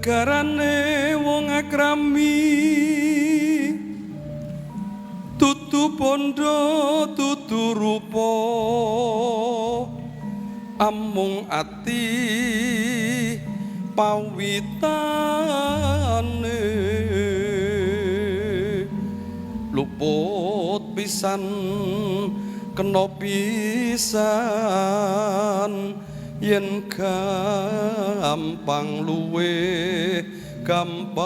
Gegarane wong akrami dudu bondo dudu rupa amung ati pawitane luput pisan kena pisan yen gampang luwe gampang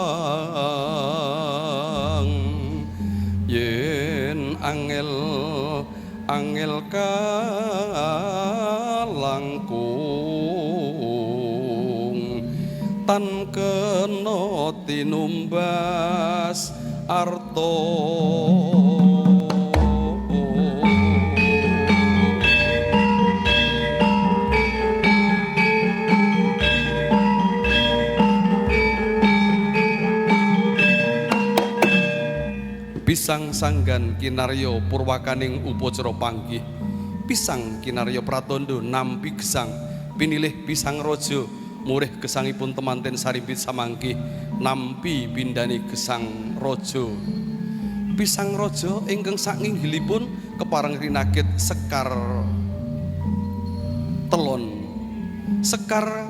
yen angel angel kalangkung tan kena tinumbas arta. Pisang sanggan kinarya purwakaning upacara panggih. Pisang kinarya pratandha nampi gesang pinilih pisang raja murih gesangipun temanten sarimbit samangkih nampi pindhane gesang raja. Pisang raja ingkang sakinggilipun kepareng rinakit sekar telon. Sekar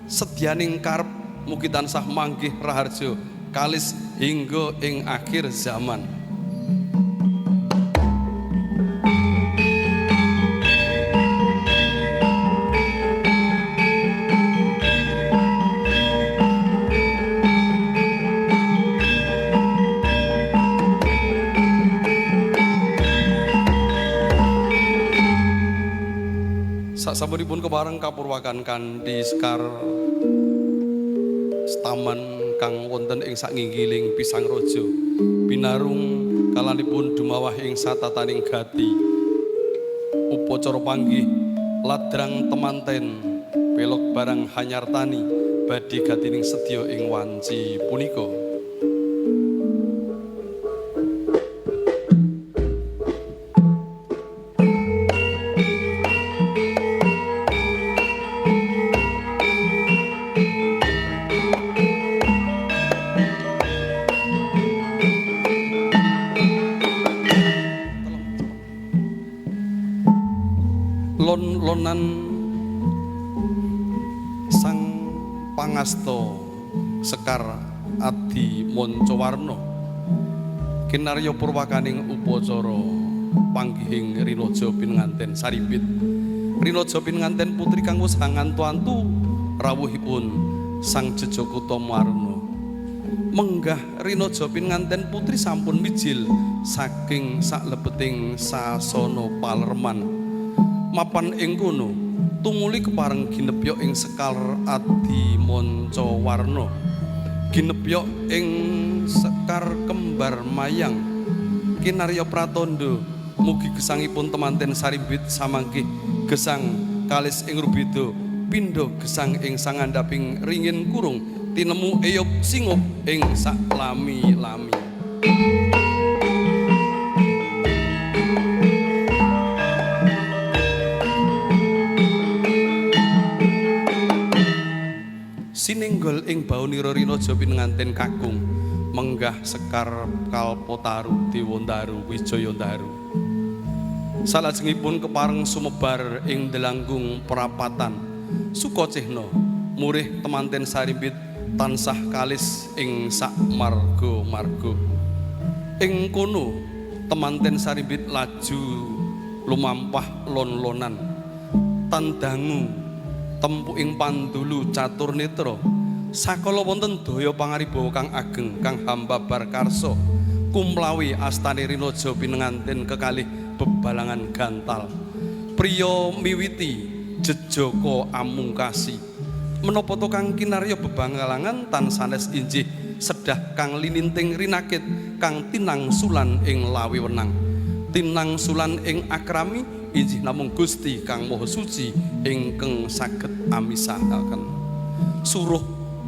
sedyaning karep mugi tansah manggih raharja kalis hingga ing akhir zaman. Sasampunipun kepareng kapurwakan kanthi sekar setaman kang wonten ing saknginggiling pisang raja binarung kalanipun dumawah ing satataning gati. Upacara panggih ladrang temanten pelog barang hanyartani badhe gatining sedya ing wanci punika. Lon-lonan sang pangasta sekar adi mancawarna kinarya purwakaning upacara panggihing rinaja pinanganten sarimbit. Rinaja pinanganten putri kang wis hangantu-antu rawuhipun sang Jejaka Marna. Menggah rinaja pinanganten putri sampun mijil saking saklebeting sasana palerman. Mapan ing kono tumuli kepareng ginepyok ing sekar adi mancawarna, ginepyok ing sekar kembar mayang. Kinarya pratandha mugi gesangipun temanten sarimbit samangkih gesang kalis ing rubeda pindha gesang ing sangandhaping ringin kurung tinemu eyup singup ing saklami-lami. Sinenggol ing baunira rinaja pinanganten kakung menggah sekar kalpotaru dewandaru wijayandaru. Salajengipun kepareng sumebar ing delanggung perapatan Sukacehna murih temanten sarimbit tansah kalis ing sak marga-marga. Ing kono temanten sarimbit laju lumampah lon-lonan tandangu tempuking pandulu catur netra. Sakala wonten daya pangaribawa kang ageng kang hambabar karsa kumlawi astane rinaja pinanganten kekalih bebalangan gantal. Priya miwiti jejaka amungkasi. Menapa to kang kinarya bebangalangan tan sanes injih sedah kang lininting rinakit kang tinangsulan ing lawi wenang. Tinangsulan ing akrami injih namung Gusti kang Maha Suci ingkang saged amisahaken. Suruh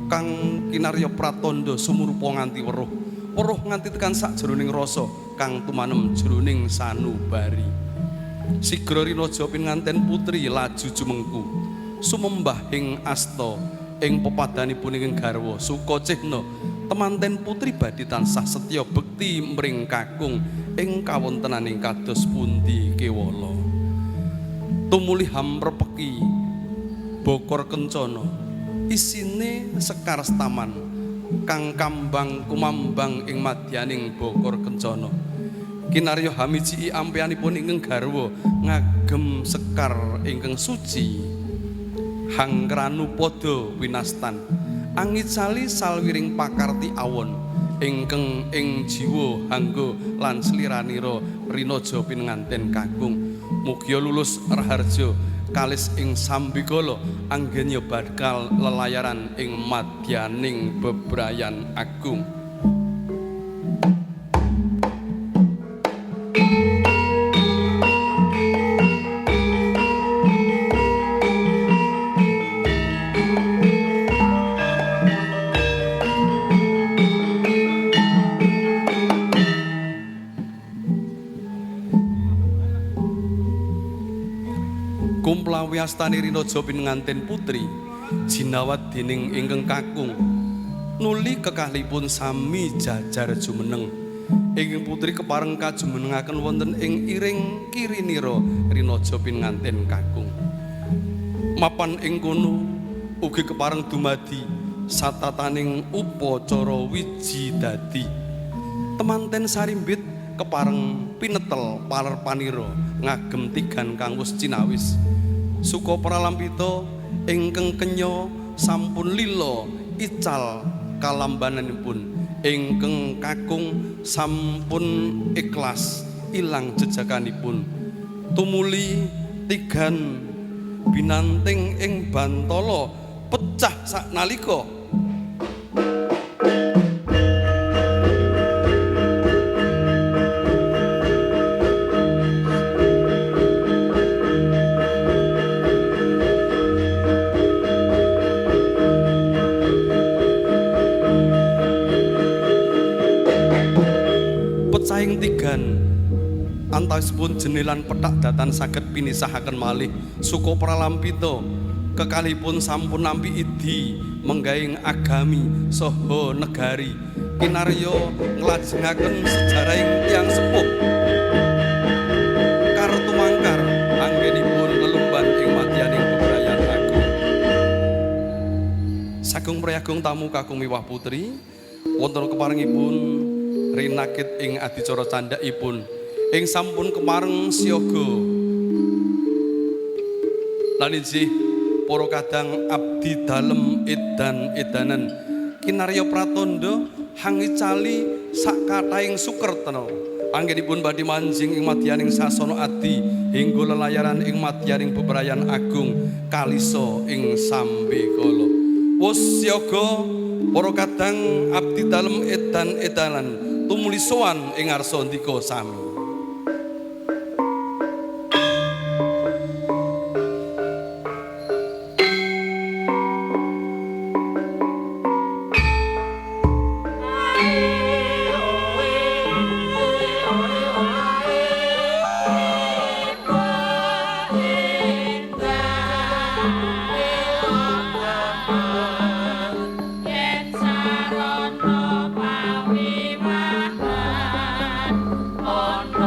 kang kinarya pratandha sumurupa nganti weruh, weruh nganti tekan sakjroning rasa kang tumanem jroning sanubari. Sigra rinaja pinanganten putri laju jumengku sumembah ing asta ing pepadanipun ingkang garwa suka cihna temanten putri badhe tansah setya bekti mring kakung ing kawontenaning kados pundi kewala. Tumuli hamrepeki bokor kencana isine sekar setaman kang kambang kumambang ing madyaning bokor kencana. Kinarya hamiji ampeanipun ingkang garwa ngagem sekar ingkang suci. Hangkranu padha winastan angicali salwiring pakarti awon ingkang ing jiwa hanggo lan sliranira rinaja pinenganten kakung. Mugia lulus raharja kalis ing sambikala anggenya bakal lelayaran ing madyaning bebrayan agung. Kumplawiyastani rinaja pinenganten putri jinawat dening ingkang kakung nuli kekalihipun sami jajar jumeneng. Ingkang putri kepareng kajumenengaken wonten ing iring kirinira rinaja pinenganten kakung. Mapan ing kono ugi kepareng dumadi satataning upacara wiji dadi. Temanten sarimbit kepareng pinetel parpanira ngagem tigan kang wis cinawis. Suka pralampita ingkang kenya sampun lila ical kalambananipun ingkang kakung sampun ikhlas ilang jejakanipun. Tumuli tigan binanting ing bantala pecah saknalika. Pecahing tigan antawisipun jenelan pethak datan saged pinisahaken malih. Suka pralampita kekalihipun sampun nampi idi menggaing agami saha negari kinarya nglajengaken sejarahing tiyang sepuh kartumangkar anggenipun lelumban ing madyaning bebrayan agung. Sagung prayagung tamu kakung miwah putri wonten keparengipun rinakit ing adicara candhakipun ing sampun kepareng siaga lan injih para kadang abdi dalem edan-edanan kinarya pratandha hangicali sakathahing sukertena anggenipun badhe manjing ing madyaning sasana adi hingga lelayaran ing madyaning bebrayan agung kalisa ing sambekala. Wus siaga para kadang abdi dalem edan-edanan tumuli sowan ing ngarsa ndika sami. Yen sarana pawiwahan ana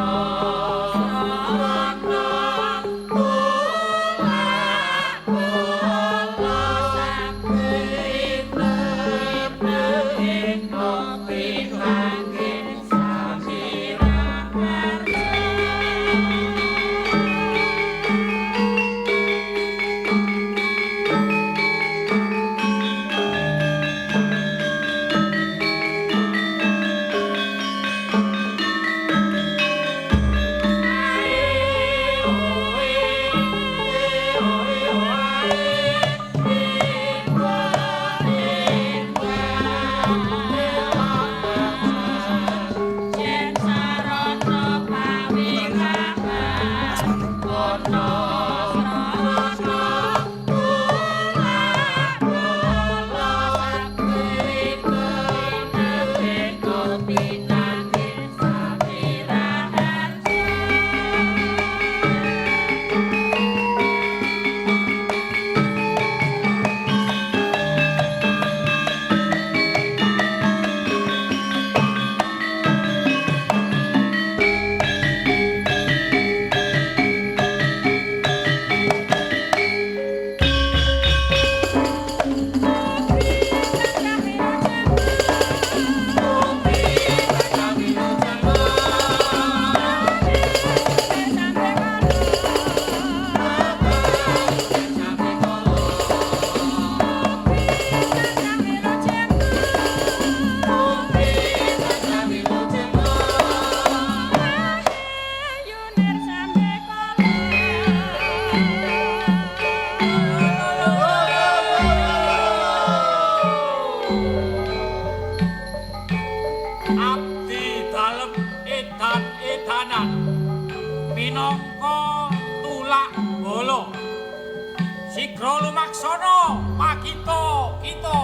Edan-edanan minangka tulak bala. Sigra lumaksana pakita kita.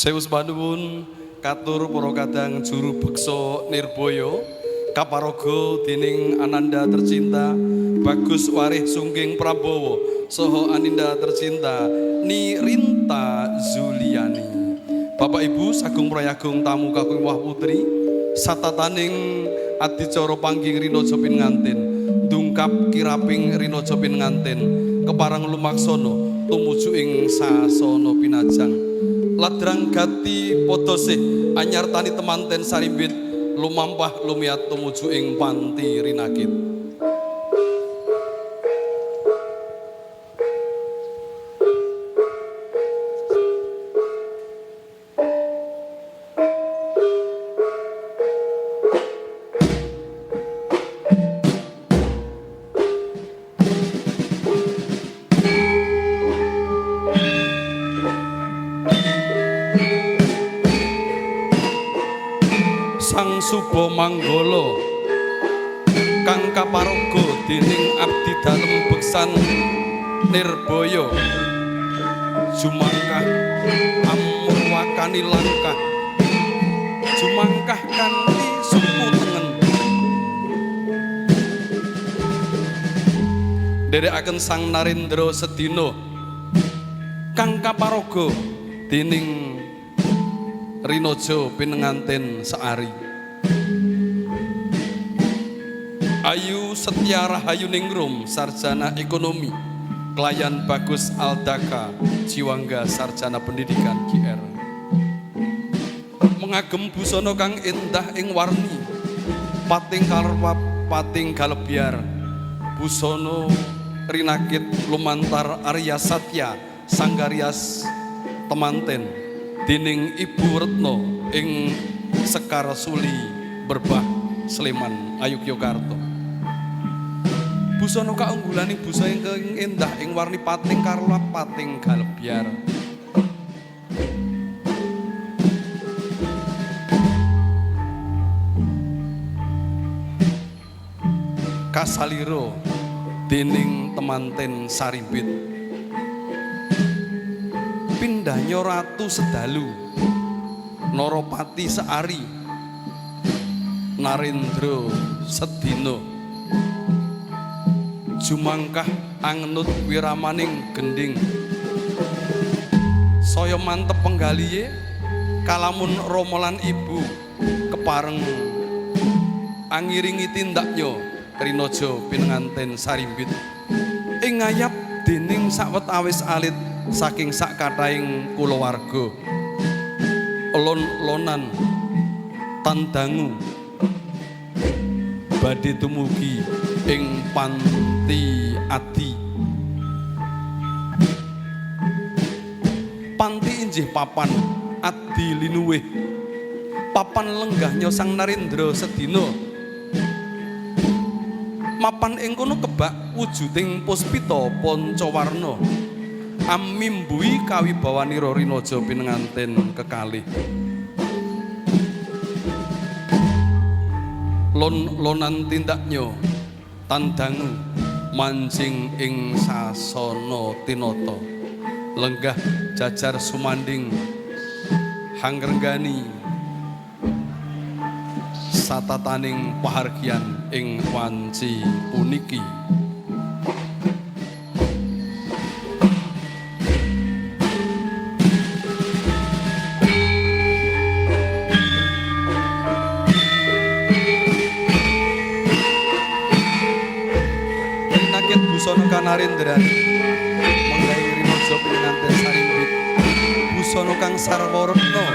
Sewu panuwun katur para kadang juru beksa Nirbaya kaparaga dening ananda tercinta Bagus Warih Sungging Prabowo saha aninda tercinta Nirinta Zuliani. Bapak Ibu sagung prayagung tamu kakung wah putri satataning adicara panggih rina pinganten dungkap kiraping rina pinganten kepareng lumaksana tumuju ing sasana pinajang. Ladrang gati padha sih anyartani temanten sarimbit lumampah lumiat tumuju ing panti rinakit. Sang Suba Manggala kang kaparaga dening abdi dalem beksan Nirbaya jumangkah amurwakani langkah jumangkah kanthi suku tengen nderekaken Sang Narendra Sedina kang kaparaga dening Rinojo pinenganten Seari. Ayu Setia Rahayu Ningrum sarjana ekonomi kelayan Bagus Aldaka Jiwangga sarjana pendidikan GR. Mengagem busana kang endah ing warni pating kalrap pating galebyar busana rinakit lumantar Arya Satya Sanggarias temanten dening Ibu Retno ing Sekar Suli Berbah Sleman Ngayogyakarta. Busana kaunggulaning busana ingkang endah ing warni pating karlap pating galebyar. Kasalira dening temanten Sarimbit. Pindahnya Ratu Sedalu Naropati Seari Narendra Sedina jumangkah angenut wiramaning gending saya mantep penggalihe kalamun rama lan ibu kepareng angiringi tindaknya rinaja pinenganten Sarimbit ing ngayap dening sawetawis alit saking sak kathahing kulawarga lon-lonan tandangu badhe tumugi ing panti adi. Panti injih papan adi linuwih papan lenggahnya Sang Narendra Sedina. Mapan ing kono kebak wujuding puspita pancawarna amimbuhi kawibawanira rinaja pinenganten kekalih. Lon-lonan tindaknya tandangu manjing ing sasana tinata lenggah jajar sumanding hangrenggani satataning pahargyan ing wanci puniki. Rinakit busana kanarendran menggahi rinaja pinanganten Sarimbit busana kang sarwa retna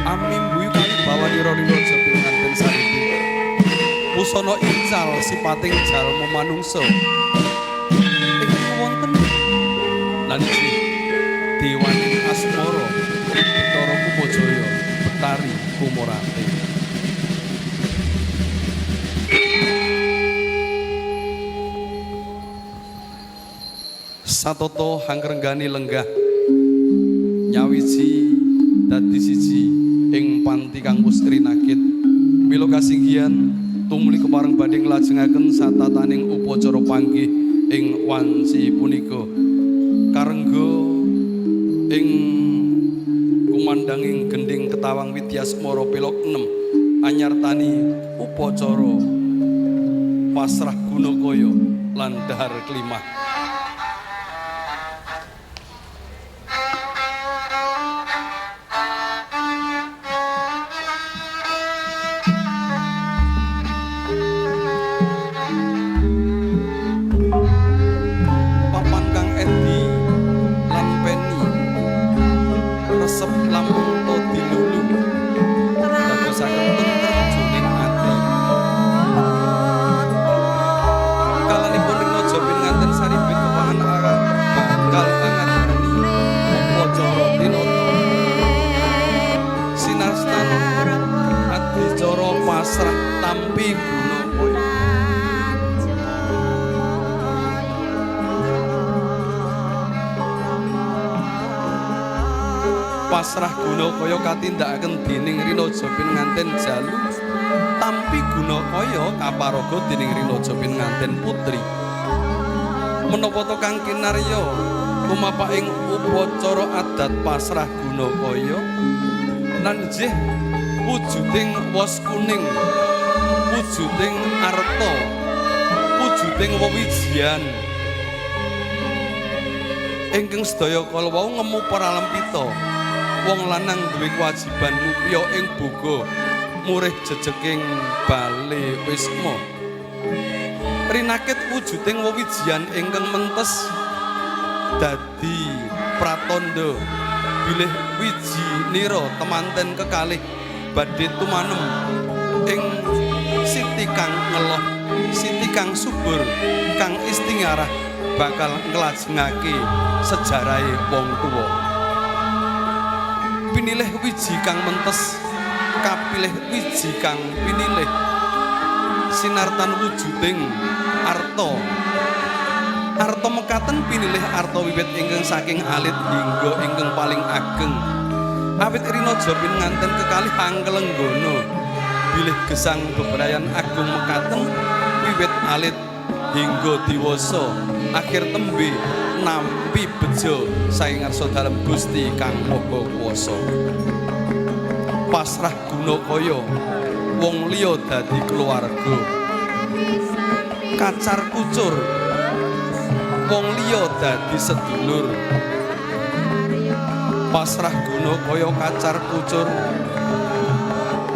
amimbuhi kawibawanira rinaja pinanganten Sarimbit busana ical sipating jalma manungsa ingkang wonten lan injih dewaning asmara Bathara Kumajaya Betari Kumorate. Satata hangrenggani lenggah nyawiji dadi siji ing panti kang wis rinakit mila kasinggihan tumuli kepareng badhe nglajengaken satataning upacara panggih ing wanci punika karengga ing kumandhanging gendhing ketawang Widyasmara pelog 6 anyartani upacara pasrah gunakaya lan dhahar klimah. Papan kang edi lan peni resep lamun to dilulu dadosaken tentrem jroning ati. Kalanipun rinaja pinanganten Sarimbit kepangan bakal angadani upacara tinata sinastana adicara pasrah tampi gunakaya. Pasrah gunakaya katindakaken dening rinaja pinanganten jalu tampi gunakaya kaparaga dening rinaja pinanganten putri. Menapa to kang kinarya lumapak ing upacara adat pasrah gunakaya lan injih wujuding wos kuning, wujuding arta, wujuding wewijian ingkang sedaya kala wau ngemu paralempita. Wong lanang duwe kewajiban ngupya ing boga murih jejeking bale wisma. Rinakit wujuding wewijian ingkang mentes dadi pratandha bilih wiji nira temanten kekalih badhe tumanem ing siti kang ngeloh, siti kang subur, kang istingarah bakal nglajengake sejarahe wong tuwa. Pinilih wiji kang mentes, kapilih wiji kang pinilih, sinartan wujuding arta. Arta mekaten pinilih arta wiwit ingkang saking alit hingga ingkang paling ageng. Awit rinaja pinanganten kekalih angkelenggana bilih gesang bebrayan agung mekaten wiwit alit hingga diwasa akhir tembe nampi bejo saking ngarsa dalem Gusti Kang Maha Kuwasa. Pasrah guna kaya wong liya dadi keluarga, kacar kucur wong liya dadi sedulur. Pasrah guna kaya kacar kucur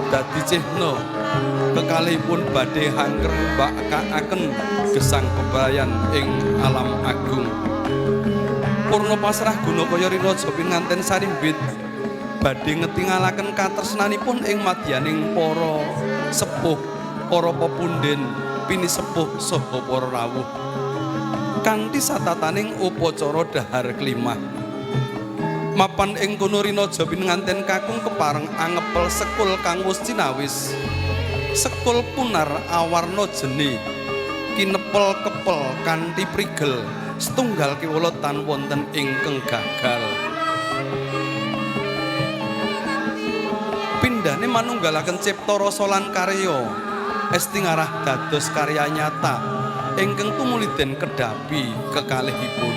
dadi cihna kekalihipun badhe hangker mbakaaken gesang bebrayan ing alam agung. Purna pasrah guna kaya rinaja pinganten sarimbit badhe ngetingalaken katresnanipun ing madyaning para sepuh, para pepunden, pinisepuh saha para rawuh kanthi satataning upacara dhahar klimah. Mapan ing kono rinaja pinanganten kakung kepareng angepel sekul kang wus cinawis. Sekul punar awarna jene, kinepel kepel kanthi prigel, setunggal kewala tan wonten ingkang gagal. Pindhane manunggalaken cipta rasa lan karya estingarah dados karya nyata ingkang tumuli den kedhapi kekalihipun.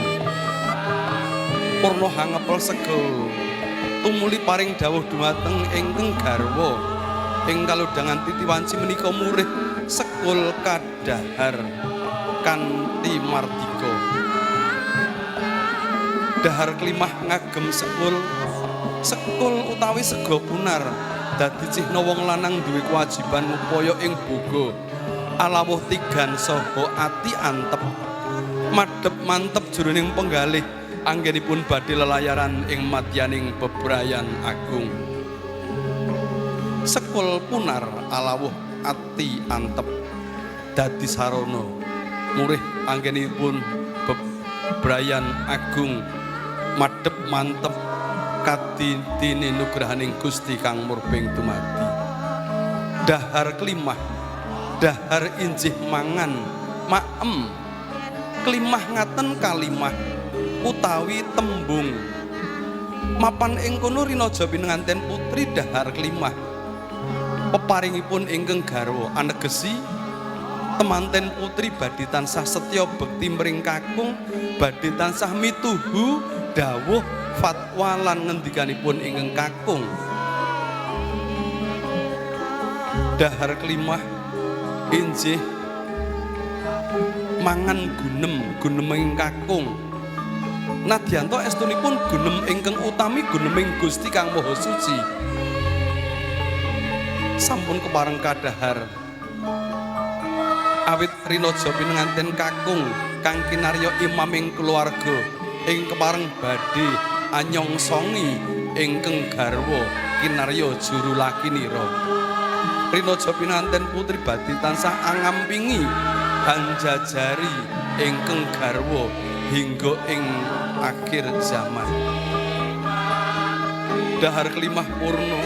Purna hangepel segel tumuli paring dawuh dumateng ingkang garwa ing kalodhangan titi wanci menika murih sekul kadhahar kanthi mardika. Dahar klimah ngagem sekul, sekul utawi sega punar dadi cihna wong lanang duwe kewajiban ngupaya ing boga alawuh tigan saha ati antep madhep mantep jroning penggalih anggenipun badhe lelayaran ing madyaning bebrayan agung. Sekul punar alawuh ati antep dadi sarana murih anggenipun bebrayan agung madhep mantep kadidine nugrahaning Gusti kang murbeng dumadi. Dahar klimah, dahar injih mangan maem, klimah ngaten kalimah utawi tembung. Mapan ing kono rinaja pinanganten putri dahar klimah peparingipun ingkang garwa anegesi temanten putri badhe tansah setya bekti mring kakung, badhe tansah mituhu dawuh fatwa lan ngendikanipun ingkang kakung. Dahar klimah injih mangan gunem, guneming kakung. Nadyanto estunipun gunem ingkang utami guneming Gusti Kang Maha Suci. Sampun kepareng kadhahar awit rinaja pinanganten kakung kang kinarya imaming keluarga ing kepareng badhe anyongsongi ingkang garwa kinarya juru lakinira. Rinaja pinanganten putri badhe tansah angampingi hanjajari ingkang garwa hingga ing akhir zaman. Dahar klimah purna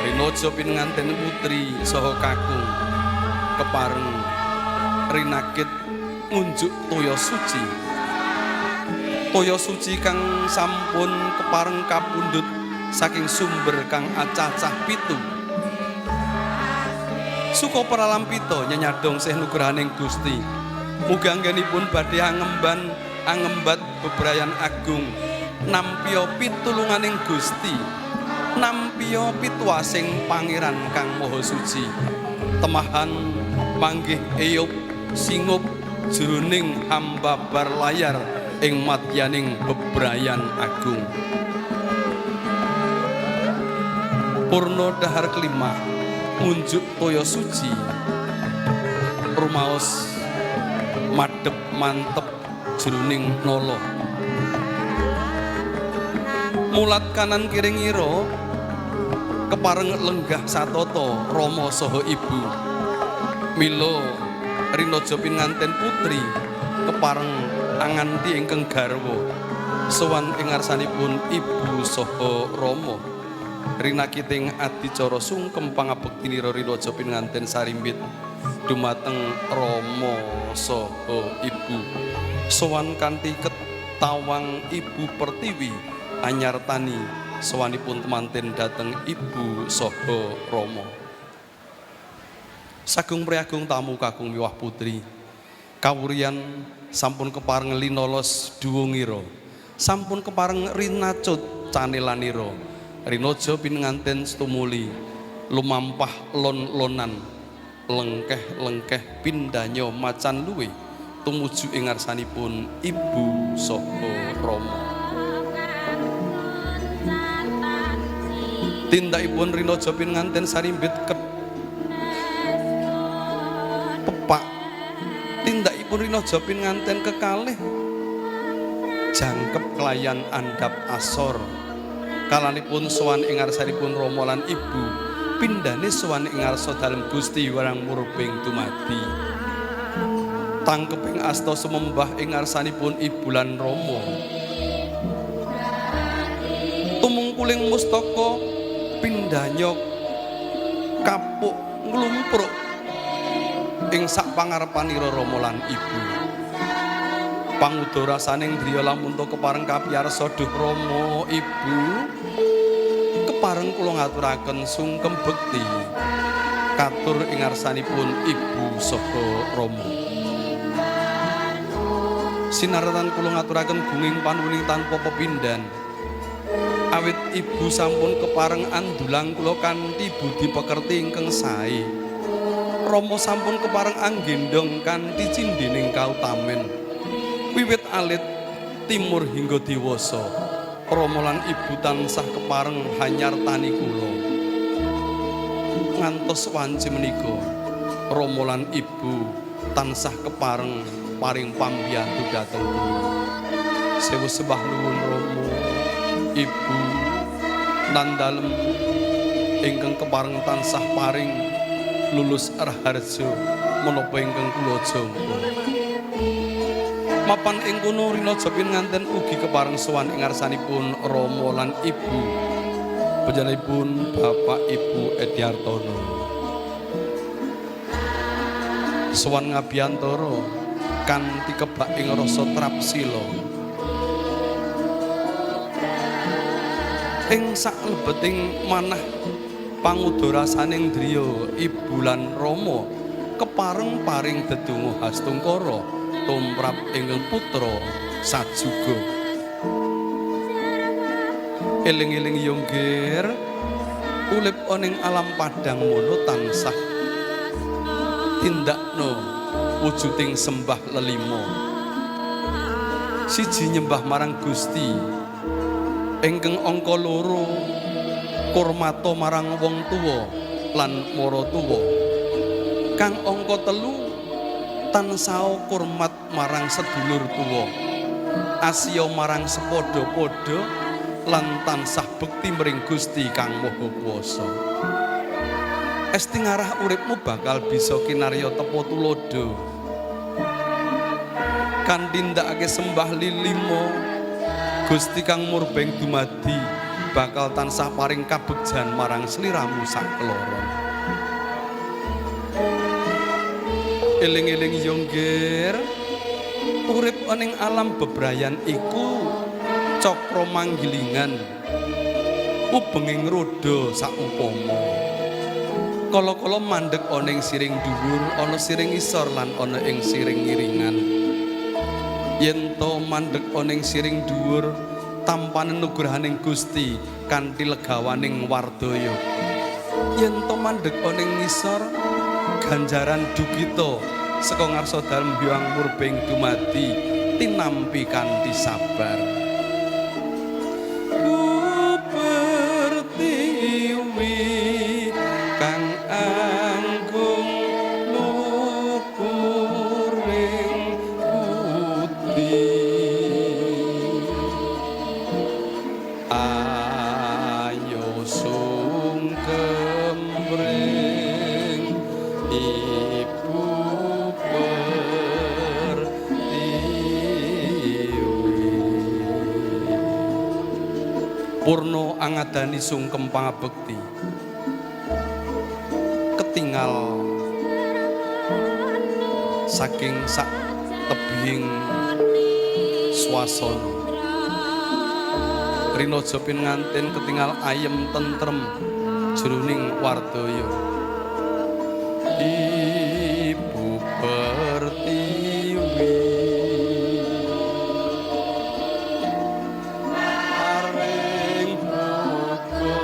rinaja pinanganten putri saha kakung kepareng rinakit ngunjuk toya suci. Toya suci kang sampun kepareng kapundhut saking sumber kang acacah pitu. Suka pralampita nyenyadong sih nugrahaning Gusti. Mugi anggenipun badhe angemban angembat bebrayan agung, nampiya pitulunganing Gusti, nampiya pituasing Pangeran kang Maha Suci. Temahan manggih eyup singup jroning hambabar layar ing madyaning bebrayan agung. Purna dahar klimah ngunjuk toya suci rumaos Madhep mantep jroning nala. Mulat kanan kiringira kepareng lenggah satata rama saha ibu. Mila rinaja pinganten putri kepareng anganti ingkang garwa sowan ing ngarsanipun ibu saha rama. Rinakiting adicara sungkem pangabektinira rinaja pinganten sarimbit dumateng rama saha ibu. Sowan kanthi ketawang Ibu Pertiwi anyartani sowanipun temanten dhateng ibu saha rama. Sagung priagung tamu kakung miwah putri, kawuryan sampun kepareng linolos duwungira, sampun kepareng rinacut canelanira. Rinaja pinanganten setumuli lumampah lon-lonan lengkeh-lengkeh pindanya macan luwe tumuju ing ngarsanipun ibu saha rama. Tindakipun rinaja pinanganten sarimbit pepak. Tindakipun rinaja pinanganten kekalih jangkep kelayan andhap asor. Kalanipun sowan ing ngarsanipun rama lan ibu, pindhane sowan ing ngarsa dalem Gusti Hyang Murbeng dumadi. Tangkeping asta sumembah ing ngarsanipun ibu lan rama. Tumungkuling mustaka pindhanya kapuk nglumpruk ing sak pangarepanira rama lan ibu. Panguda rasaning driya lamun to kepareng kapiyarsa duh rama ibu, kepareng kula ngaturaken sungkem bekti katur ing ngarsanipun ibu saha rama. Sinaratan kula ngaturaken gunging panuwun tanpa pepindhan, awit ibu sampun kepareng andulang kula kanthi budi pekerti ingkang sae. Rama sampun kepareng anggendhong kanthi cindhening kautamen. Wiwit alit timur hingga dewasa, rama lan ibu tansah kepareng hanyartani kula. Ngantos wanci menika, rama lan ibu tansah kepareng paring pambiyantu dhateng kula. Sewu sembah nuwun rama, ibu lan dalem ingkang kepareng tansah paring lulus raharja menapa ingkang kula jangka. Mapan ing kono rinaja pinanganten ugi kepareng sowan ing ngarsanipun rama lan ibu, panjenenganipun Bapak Ibu Ediartono. Sowan ngabiyantara kanthi kebak ing rasa trapsila. Ing saklebeting manah panguda rasaning driya ibu lan rama kepareng paring dedonga hastungkara tumrap ingkang putra sajuga. Eling-eling yo nggir, urip ana ing alam padang mono tansah tindakno wujuding sembah lelima. Siji nyembah marang Gusti, ingkang angka loro kurmata marang wong tuwa lan maratuwa. Kang angka telu tansah kurmat marang sedulur tuwa, asiya marang sepadha-padha lan tansah bekti mring Gusti Kang Maha Kuwasa. Esti ngarah uripmu bakal bisa kinarya tepa tuladha. Kanthi ndakake sembah lilima, Gusti Kang Murbeng dumadi bakal tansah paring kabegjan marang sliramu sakeloron. Eling-eling yo nggir, urip ning alam bebrayan iku cakra manggilingan ubenging roda saupama. Kala-kala mandheg ana ing siring dhuwur, ana siring isor lan ana ing siring ngiringan. Yen to mandheg ana ing siring dhuwur, tampanen nugrahaning Gusti kanthi legawaning wardaya. Yen to mandheg ana ing ngisor, ganjaran dukita saka ngarsa dalem Hyang Murbeng dumadi tinampi kanthi sabar. Pertiwi kang anggung luhuring Purna angadani sungkem pangabekti. Ketingal saking sak tebihing swasana. Rinojo pinganten ketingal ayem tentrem jroning wardaya. Ibu Pertiwi paring boga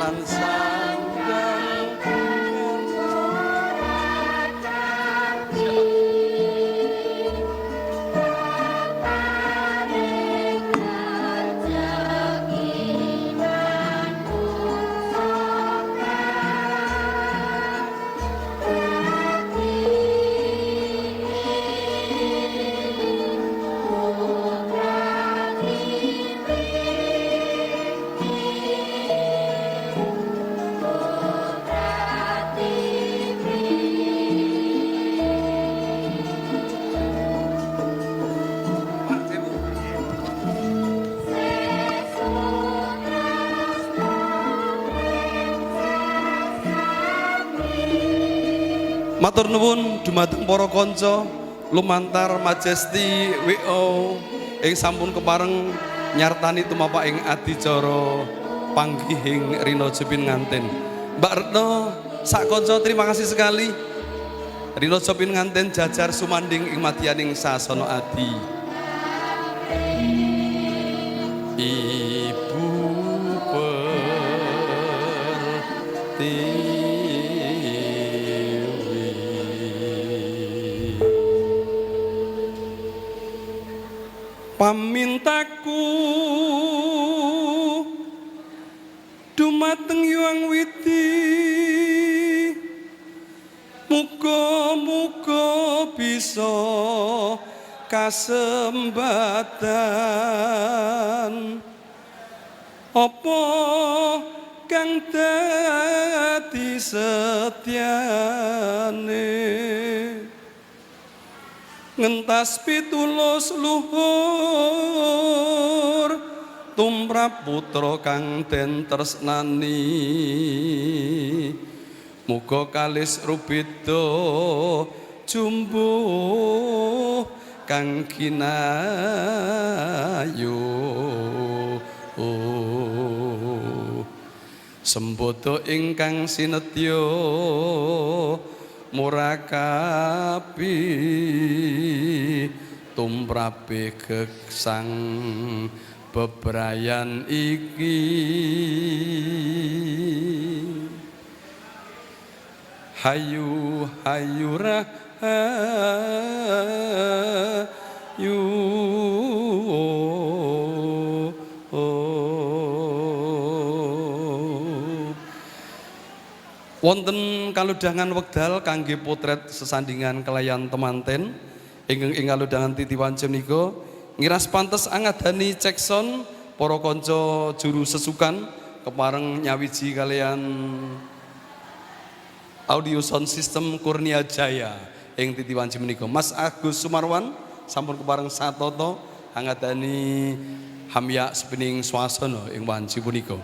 lan sandang. Matur nuwun dumateng para kanca lumantar Majesti WO ing sampun kepareng nyartani tumapak ing adicara panggihing Rina Jepin nganten. Mbak Retno sak kanca terima kasih sekali. Rina Jepin nganten jajar sumanding ing madyaning sasana adi. Ibu Pertiwi pamintaku dumateng Hyang Widi, muga-muga bisa kasembatan apa kang dadi setyane, ngentas pitulus luhur tumrap putra kang den tresnani. Muga kalis rubeda jumbuh kang kinayu. Sembodo ingkang sinedya murakabi tumrape gegsang bebrayan iki. Hayu hayu rahayu. Wonten kalodhangan wekdal kangge potret sesandingan kelayan temanten ingkang ing kalodhangan titiwan menika ngiras pantes angadani cekson para kanca juru sesukan kepareng nyawiji kalian audio sound system Kurnia Jaya ing titiwan menika. Mas Agus Sumarwan sampun kepareng satoto angadani hamyak sepining swasana ing wanci punika.